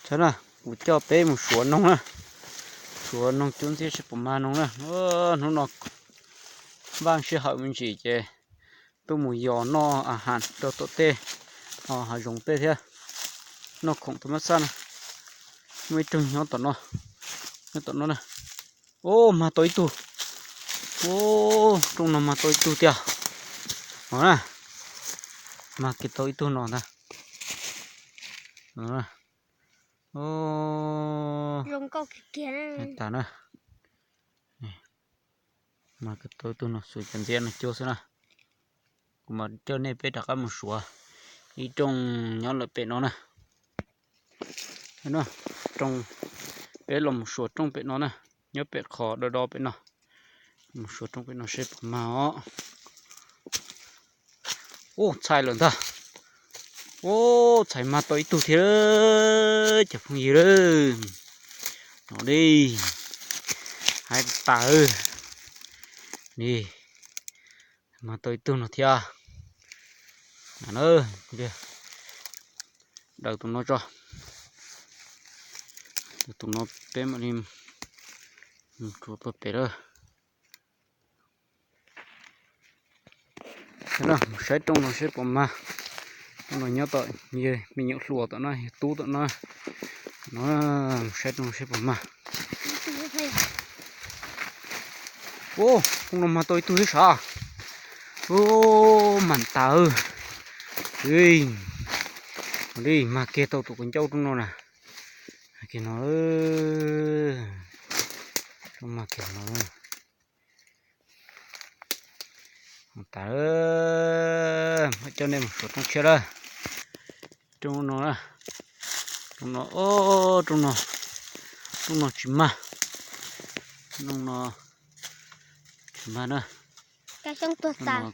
Thov na, kuv coj peb mus suav noog na, suav noog cub ntxiab seb puas mag noog na. Hnub no npaj sij hawm me ntsis ces tuaj mus yos noj a has rau tom tej hav zoov tej thiab. Noj khoom tus mab xaj na, muaj ib rooj nyob tom no, nyob tom no na. Ub, mag tau ib tug. Ub, rooj no mag tau ib tug tiag. No na, mag kiag tau ib tug no ntag. Ub, tas na. Mag kiag tau ib tug no, xum cov ntxiab no cuab xwb na. Kuv mam coj nej peb rov qab mus suav ib rooj nyob lawm pem no na. Rooj, peb los mus suav rooj pem no na, nyob pem qhov do do pem no. Mus suav rooj pem no seb puas mag os. Ub, txhais lawm ntag. Ub, txhais mag tau ib tug thiab cov phooj ywg. No li, hais tas li, mag tau ib tug no thiab. Daws tus no tso, tus no peb mam li mus rau pem lawm. Mus saib rooj no seb puas mag. Rooj no nyob tom yawg me nyuam hluas tom no, yawg tub tom no. No, mus saib rooj no seb puas mag. Ub, rooj no mag tau ib tug thiab sav. Ub, mam tas. Li, mag kiag tau tus kav ncauj rooj no na. Kiag no, mag kiag no. Tas, mam coj nej mus suav rooj tshiab lawm. Rooj no, rooj no, rooj no, rooj no tsis mag. Rooj no tsis mag na. Rooj no